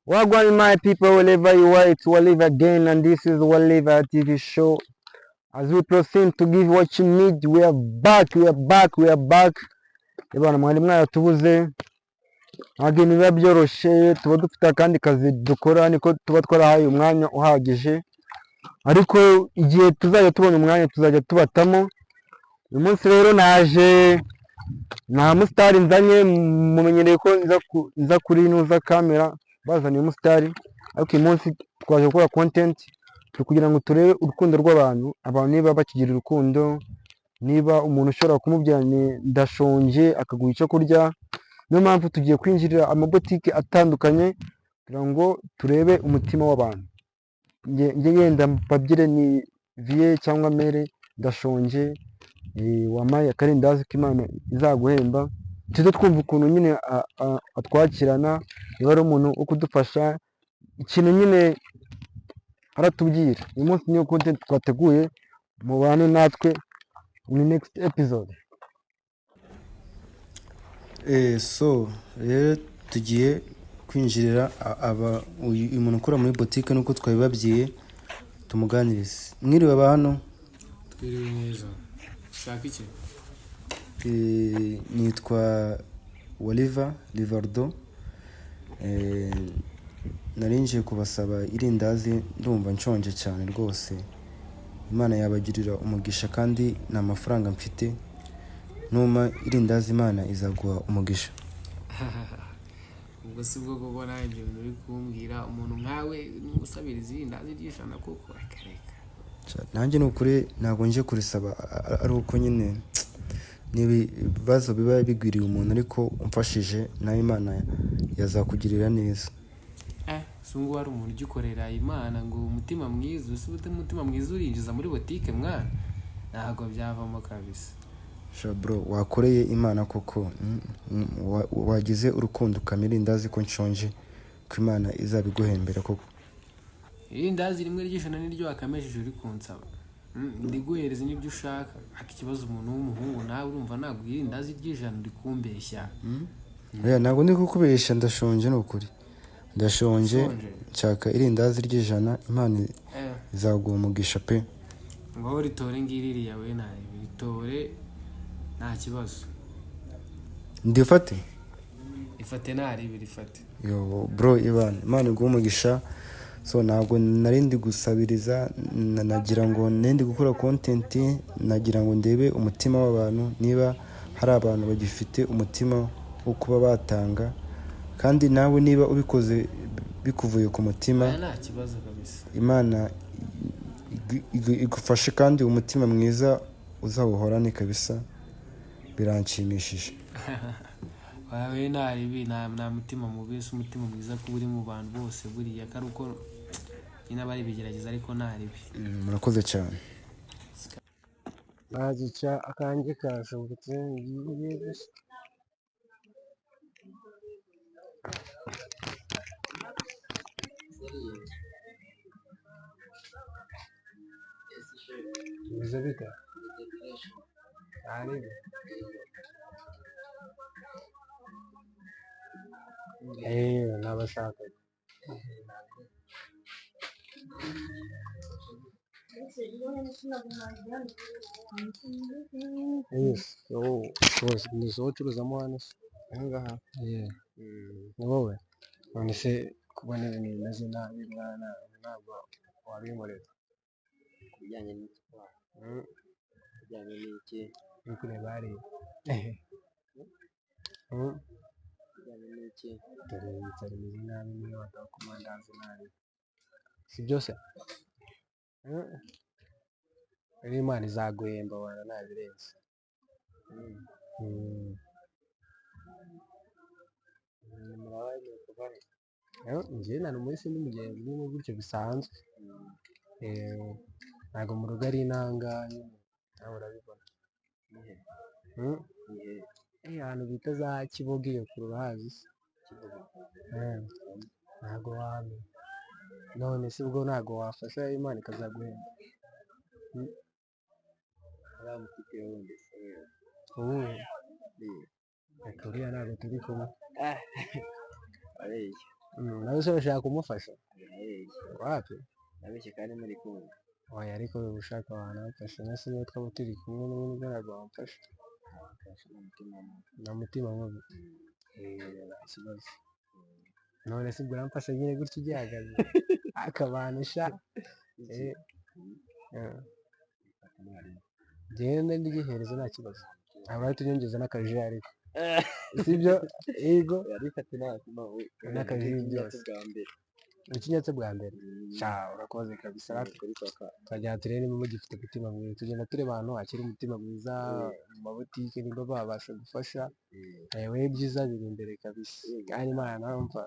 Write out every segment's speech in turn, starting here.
Wagwan my people, wherever you are, it's Waliva again, and this is Waliva TV show. As we proceed to give what you need, we are back, we are back, we are back. Ebana mwari mwaratubuze, ntabwo ibintu biba byoroshye, tuba dufite akandi kazi dukora, niko tuba twarahaye umwanya uhagije, ariko igihe tuzajya tubona umwanya tuzajya tubatamo. Uyu munsi rero naje nta musitari nzanye, mumenyereye ko nza kuri nuza kamera bazaniye umusitari, ariko uyu munsi twaje gukora content turi kugira ngo turebe urukundo rw'abantu, abantu niba bakigira urukundo, niba umuntu ushobora kumubwira ni ndashonje akaguha icyo kurya. Niyo mpamvu tugiye kwinjirira amabotike atandukanye kugira ngo turebe umutima w'abantu. Njye yenda mbabwire ni vieux cyangwa mère, ndashonje, wampaye akarindazi ko Imana izaguhemba. Tujye twumva ukuntu nyine atwakirana, niba ari umuntu wo kudufasha ikintu nyine aratubwira. Uyu munsi niyo content twateguye, mubane natwe muri next episode. So rero tugiye kwinjirira aba uyu muntu ukora muri botike, nuko twabibabwiye tumuganirize. Mwiriwe aba hano? Twiriwe neza. Ushaka iki? Nitwa Waliva Rivardo. Nari nje kubasaba irindazi, ndumva nshonje cyane rwose. Imana yabagirira umugisha, kandi nta mafaranga mfite. Numa irindazi Imana izaguha umugisha. Ubwo si bwo kubona ibyo bintu uri kumbwira? Umuntu nkawe usabiriza irindazi ry'ijana kuko? Reka reka. Nanjye ni ukuri ntabwo nje kurisaba ari uko nyine ni ibibazo biba bigwiriye umuntu, ariko umfashije nawe Imana yazakugirira neza. Si ubwo hari umuntu ugikorera Imana ngo umutima mwiza usi, umutima mwiza urinjiza muri botike? Mwana, ntabwo byavamo kabisa. Sha bro, wakoreye Imana koko, wagize urukundo ukamira irindazi ko nshonje, ko Imana izabiguhembera koko. Irindazi rimwe ry'ijana niryo wakamejeje uri kunsaba? Ndiguhereza n'ibyo ushaka, ariko ikibazo umuntu w'umuhungu nawe urumva ntabwo irindazi ry'ijana, uri kumbeshya. Oya, ntabwo ndi kukubeshya, ndashonje, ni ukuri ndashonje. Ushonje? Nshaka irindazi ry'ijana, Imana izaguha umugisha pe. Ngaho ritore ngiri ririya, we ntarebe, ritore nta kibazo. Ndifate? Ifate, ntarebe, rifate. Yo bro, Imana, Imana iguhe umugisha. So ntabwo nari ndi gusabiriza, nagira ngo nari ndi gukora content, nagira ngo ndebe umutima w'abantu, niba hari abantu bagifite umutima wo kuba batanga, kandi nawe niba ubikoze bikuvuye ku mutima, Aya nta kibazo kabisa. Imana igufashe, kandi umutima mwiza uzawuhorane kabisa, biranshimishije. Wawe ntarebe, nta mutima mubi, si umutima mwiza kuba uri mu bantu bose buriya ko ari uko nyine aba ari ibigerageza, ariko ntaribi. Murakoze cyane. Bazica akanjye kashobotse ngiye gusa. Bimeze bite? Ntarebe. Nabashakaga. Yes, oh, rwose ni wowe ucuruzamo hano se? Aha ngaha? Yeah. Ni wowe? None se kubona ibintu bimeze nabi mwana, ntabwo wabinkorera? Ku bijyanye n'iki? Ku bijyanye n'iki? Uri kureba hariya. Ku bijyanye n'iki? Dore inzara imeze nabi, niyo wadaha ku mandazi nabi. Si byo se? Rero Imana izaguhemba wana, ntabirenze. Murabaye kuva he? Njyewe nta n'umunsi n'umugenzi nyine gutyo bisanzwe. Ntabwo mu rugo ari inanga nyine, nawe urabibona. Ni he? Ni he? Ahantu bita za Kiboga iyo kure urahazi se? Kibuga? Ntabwo wahamenya. None se ubwo ntabwo wafasha Imana ikazaguhemba? Uriya mutipe wundi se wewe? Uwuhe? Uriya. Reka, uriya ntabwo turi kumwe. Areshya. Nawe se urashaka kumufasha? Birabeshya. Wapi? Ndabeshya kandi muri kumwe. Oya, ariko ushaka wanamfasha, nase niyo twaba turi kumwe n'ubundi ntabwo wamfasha. Nagufasha n'umutima mubi. Nta mutima mubi. Nta kibazo. None se ubwo uramfasha nyine gutya ugihagaze akabanisha? Genda ndigihereza, nta kibazo. Ntabwo ahita unyongeza n'akaji, ariko sibyo? Yego. Yarifate nta mutima mubi. N'akaji byose. Bwa mbere. Ikinyatsi bwa mbere. Sha, urakoze kabisa. Kuri papa. Tukajya turebe niba mugifite umutima mwiza, tugenda tureba ahantu hakiri umutima mwiza mu mabutike, nimba babasha gufasha. Yewe, ibyiza biri imbere kabisa, kandi Imana mva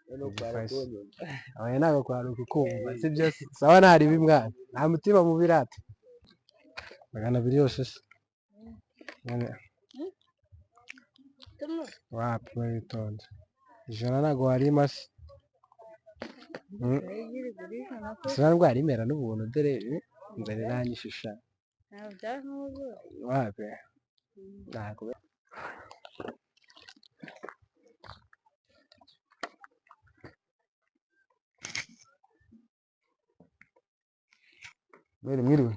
Noneho kwara igufashe. kunyumva. Oya, ntabwo kwari ukukumva, sibyo? Sawa, ntaribi mwana, nta mutima mubi rata. 200 yose se? Wapi, witonze, 100 ntabwo warima se? Sinari rwarimera n'ubuntu, dore inzara iranyishisha. Wapi, ntabwo. Mwiriwe, mwiriwe.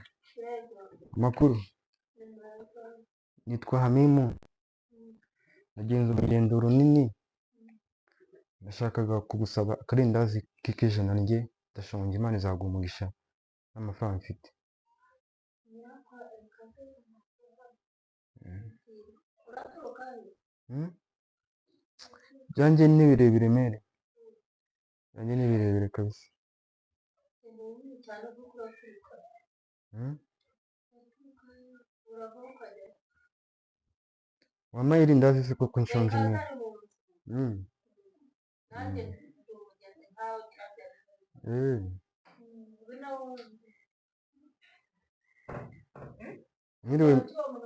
Amakuru? Nitwa Hamimu. Nagenze urugendo runini. Nashakaga kugusaba akarindazi k'ijana njye ndashonje, Imana izaguha umugisha n'amafaranga mfite. Ibyanjye ni birebire mere. Ibyanjye ni birebire kabisa. Wampaye irindazi se koko nshonje mere? Mwiriwe,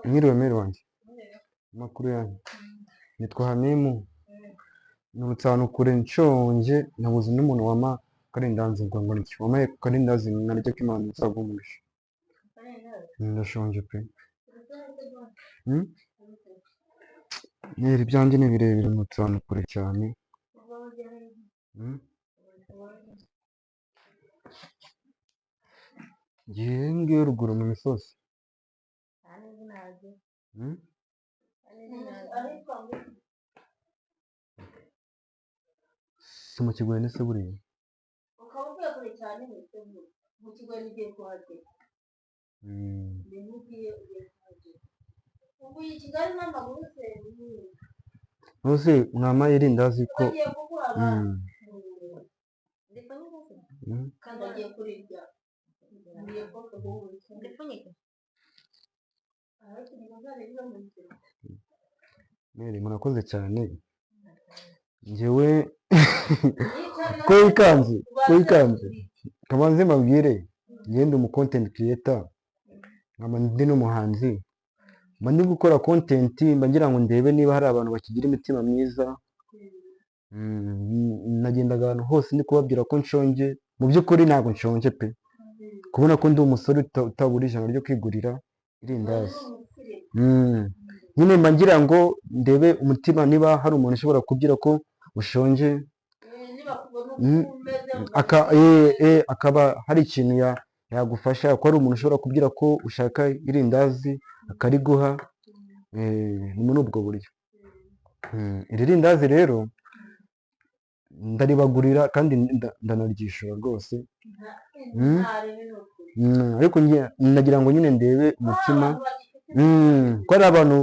mwiriwe mere wanjye. Amakuru yanyu? Nitwa Hamimu. Nturutse ahantu kure nshonje, nabuze n'umuntu wampa akarindazi ngo ndye. Wampaye ku karindazi nkarya ko Imana izaguha umugisha. Ndashonje pe. Nyeri, ibyanjye ni birebire, nturutse ahantu kure cyane. Ngiye ngiyo ruguru mu misozi. Si mu Kigwene se buriya? Ukaba uvuye kure cyane mu Kigwene, ugiye kuhagera. Niho ugiye, ugiye kuhagera. Uvuye i Kigali n'amaguru se? Ntuzi mwampaye irindazi ko Bagiye kuguha abana. Kandi agiye kurirya. Ngiye koka guhura. Mere, murakoze cyane. Njyewe ko wikanze, ko wikanze. Kabanze mbabwire, njye ndi umu content creator, nkaba ndi n'umuhanzi. Mba ndi gukora content, mba ngira ngo ndebe niba hari abantu bakigira imitima myiza. Nagendaga ahantu hose ndi kubabwira ko nshonje, mu by'ukuri ntabwo nshonje pe. Kubona ko ndi umusore utabura 100 ryo kwigurira irindazi. Nyine mba ngira ngo ndebe umutima niba hari umuntu ushobora kubwira ko ushonje, akaba hari ikintu yagufasha, ko hari umuntu ushobora kubwira ko ushaka irindazi akariguha. Ni muri ubwo buryo. Iri rindazi rero ndaribagurira kandi ndanaryishura rwose. Ariko nagira ngo nyine ndebe umutima, ko hari abantu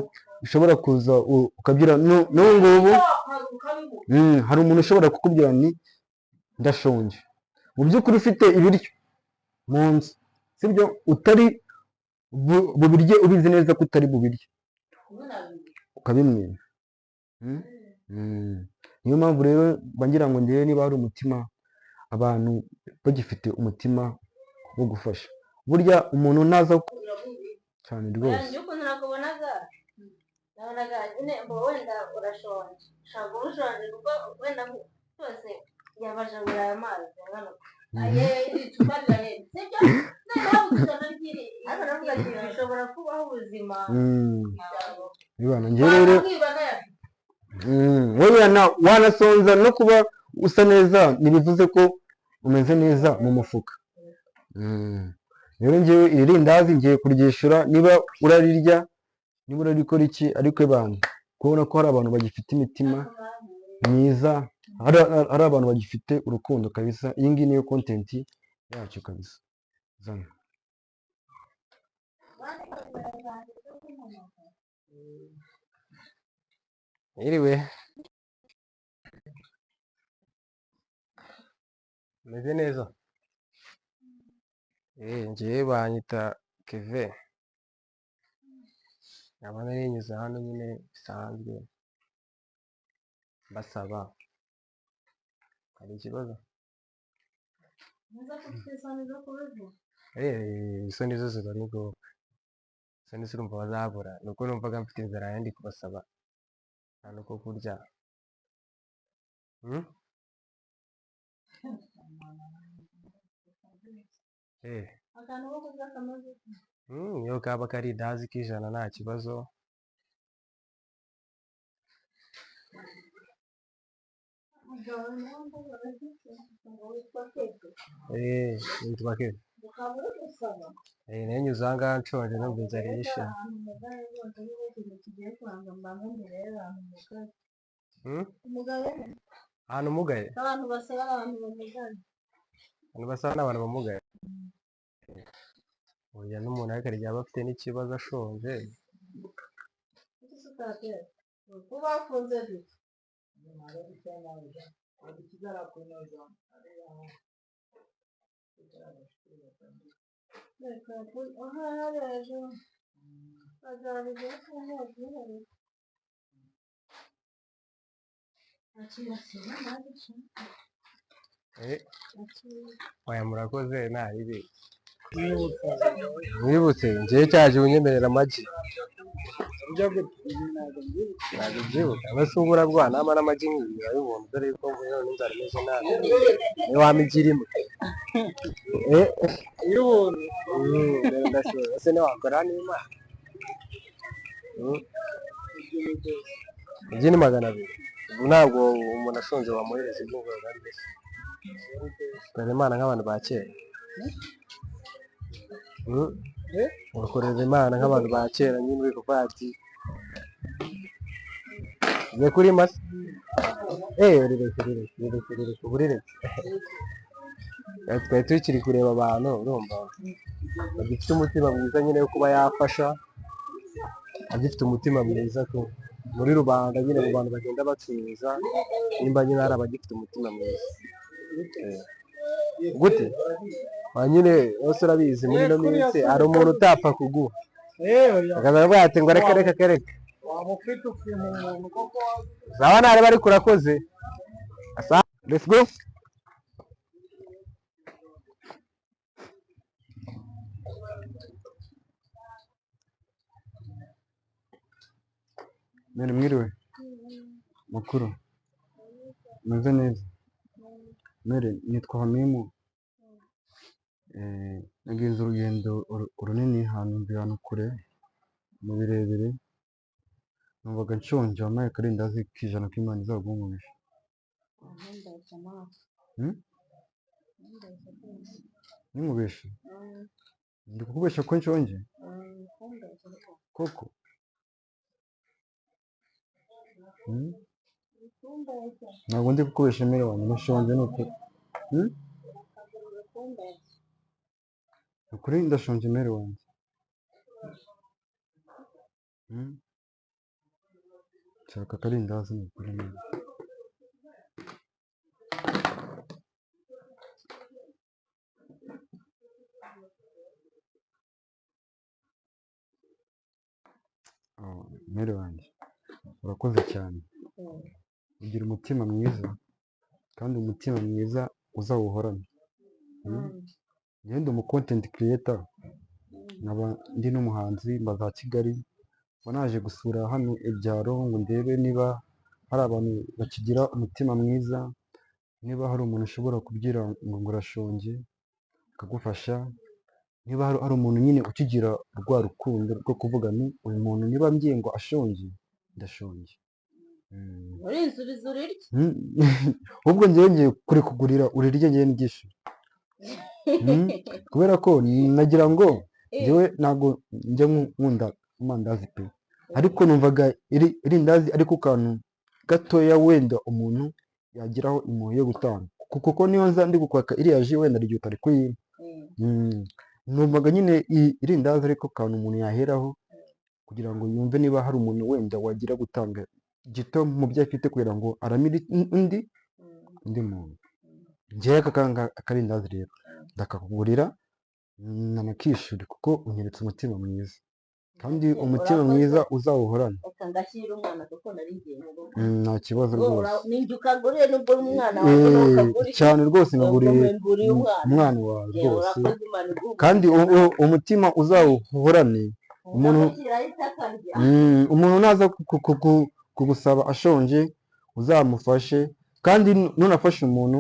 ushobora kuza ukabwira n'ubu ngubu. Hari umuntu ushobora kukubwira ni ndashonje, mu by'ukuri ufite ibiryo mu nzu, sibyo? Utari bubirye, ubizi neza ko utari bubirye, ukabimwima. Niyo mpamvu rero mba ngira ngo ndebe niba hari umutima, abantu bagifite umutima wo gufasha. Burya umuntu naza cyane rwose. Njye ukuntu nakubonaga, nabonaga nyine ngo wenda urashonje, ushobora kuba ushonje kuko wenda rwose yabajabura aya mazi angana uku. Aye, iri cupa rirahenze, sibyo? Noneho 100 ry'iri, ariko navuga ati bishobora kubaho ubuzima. Bibana, njye rero Wakwiba ntayafite. Wowe wanasonza no kuba Usa neza ntibivuze ko umeze neza mu mufuka. Rero ngewe iri rindazi ngiye kuryishyura, niba urarirya, niba urarikora iki, ariko ebana kubona ko hari abantu bagifite imitima myiza, hari abantu bagifite urukundo kabisa. Iyi ngiyi niyo content yacu kabisa. Zana. Mwiriwe, meze neza. Njyewe banyita Keve, nkaba narinyuze hano nyine bisanzwe mbasaba, hari ikibazo? Neza ko ufite isoni zo kubivuga. Isoni zo ziba ari ngombwa, isoni zirumva bazabura, nuko numvaga mfite inzara yandi kubasaba akantu ko kurya. Hmm? Akantu ko kurya kameze Iyo kaba kari idazi k'ijana nta kibazo. Umugabo nawe mbabaza ngo witwa Keke. Nitwa Keve. Ukaba uri gusaba. Nanyuze aha ngaha nshonje numva inzara inyishe. Ahantu umugaye rwose niba ikintu kigiye kubanza mbanze mbirebe ahantu umugaye. Umugaye? Ahantu umugaye? Abantu basaba abantu bamugaye. Abantu basaba ni abantu bamugaye. Oya, n'umuntu ariko hari igihe aba afite n'ikibazo ashonje. Kuki se utatera? Kuba bafunze bite? Reka aha hariya hejuru. Bazabigura cyangwa babyihorere. Akira sima nawe sha. Akira. Oya murakoze nta ribi. Mwibutse njyewe cyaje unyemerera amagi. Ntabwo mbyibuka. Abasungura bwa nama n'amagi nk'ibi urabibona dore yuko mvuye none inzara imeze nabi. Niyo wampa igi rimwe. Ndashobora. Ese ntiwakora n'Imana? Igi ni 200. Ubu ntabwo umuntu ashonje wamuhereza ibyo ngo arye. Korera Imana nk'abantu ba kera. Ukorera Imana nk'abantu ba kera nyine uri kuvuga ati ugiye kuri masa? Rireke, rireke, rireke, rireke, ubu rireke. Twari tukiri kureba abantu, urumva bagifite umutima mwiza nyine wo kuba yafasha, agifite umutima mwiza ko muri rubanda nyine mu bantu bagenda bacuruza, nimba nyine hari abagifite umutima mwiza. Gute? Ba nyine bose urabizi muri ino minsi hari umuntu utapfa kuguha. Akaza aravuga ati ngo reka reka reka. Zaba ntari bari kurakoze. Asa. Let's go. None mwiriwe mukuru, meze neza. Mere nitwa Hamimu. Nagize urugendo runini ahantu ahantu kure mu birebire, numvaga nshonje, wampaye akarindazi k'ijana k'Imana izaguha umugisha. Nimubeshe? Ndi kukubesha ko nshonje? Koko? Ntabwo ndi kukubesha mere wanjye, ndashonje ni ukuri. Ni ukuri ndashonje mere wanjye. Nshaka akarindazi ni ukuri mere. Oh, mere wanjye urakoze cyane, ugira umutima mwiza kandi umutima mwiza uzawuhorane. Njyewe ndi umu content creator, nkaba ndi n'umuhanzi mba za Kigali, mba naje gusura hano ibyaro ngo ndebe niba hari abantu bakigira umutima mwiza, niba hari umuntu ushobora kubwira ngo urashonje akagufasha, niba hari umuntu nyine ukigira rwa rukundo rwo kuvuga ni uyu muntu niba mbwiye ngo ashonje ndashonje. Urinsubiza urirye. Ahubwo ngewe ngiye kurikugurira urirye, ngewe ndyishyure. Kubera ko nagira ngo ngewe ntabwo njya nkunda amandazi pe, ariko numvaga iri irindazi ariko kantu gatoya wenda umuntu yagiraho impuhwe yo gutanga, kuko niyo nza ndi gukwaka iriya jus wenda igihe utari kuyimpa. Numvaga nyine irindazi ariko kantu umuntu yaheraho kugira ngo yumve niba hari umuntu wenda wagira gutanga gito mu byo afite kugira ngo aramire undi muntu. Ngewe aka akarindazi rero ndakakugurira nanakishyure kuko unyeretse umutima mwiza, kandi umutima Urakoze. mwiza uzawuhorane. Reka ngashyira umwana kuko nari ngiye mu rugo. Nta kibazo Ubwo rwose. Ninjye ukaguriye nubwo uri umwana wanjye ntukaguriye. Cyane rwose, nkaguriye Nguriye umwana. Umwana wawe rwose. Urakoze, Imana iguhe. Kandi umutima uzawuhorane umuntu Ndamushyiraho itakarya. Umuntu naza kugusaba ashonje uzamufashe, kandi nunafashe umuntu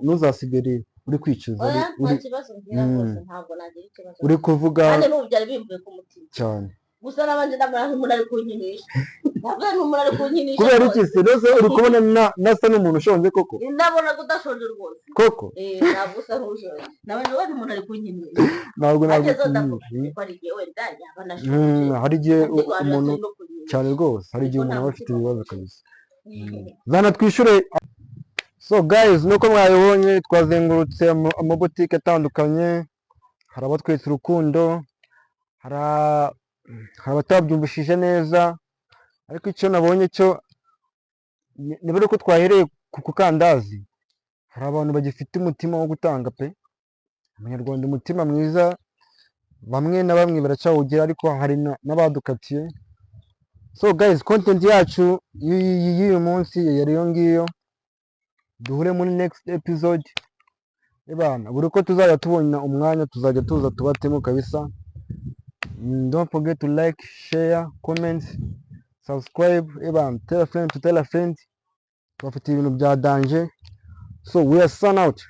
ntuzasigare uri kwicuza Oya, nta kibazo ngira rwose, ntabwo nagira ikibazo. Uri kuvuga. Kandi n'ubu byari bimvuye ku mutima. Cyane. Gusa nabanje ndabona nk'umuntu ari kunkinisha, ndavuga nk'umuntu ari kunkinisha Kubera rwose. iki se? Rwose uri kubona nasa n'umuntu ushonje koko? Ndabona ko udashonje rwose. Koko? Eh, ntabwo usa nk'ushonje, nabanje wenda umuntu ari kunkinisha. Ntabwo Ageze ndavuga nagukinisha. ko ari igihe wenda yaba anashonje. Hari igihe Ariko hari umuntu atari no kunkinisha. Cyane rwose, hari igihe Ariko umuntu nta aba afite mutima ibibazo mubi. kabisa. Zana twishyure. So guys, nuko mwabibonye twazengurutse amabotike atandukanye. Hari abatweretse urukundo, hari abatabyumvishije neza, ariko icyo nabonye cyo niba ari uko twahereye ku kandazi, hari abantu bagifite umutima wo gutanga pe. Abanyarwanda umutima mwiza bamwe na bamwe baracyawugira, ariko hari n'abadukatiye. So guys, content yacu y'uyu munsi yari iyo ngiyo. Duhure muri next episode. Ebana, buri uko tuzajya tubona umwanya tuzajya tuza tubatemo kabisa. Don't forget to like, share, comment, subscribe. Ebana, tell a friend to tell a friend. Tubafitiye ibintu bya danger. So we are sign out.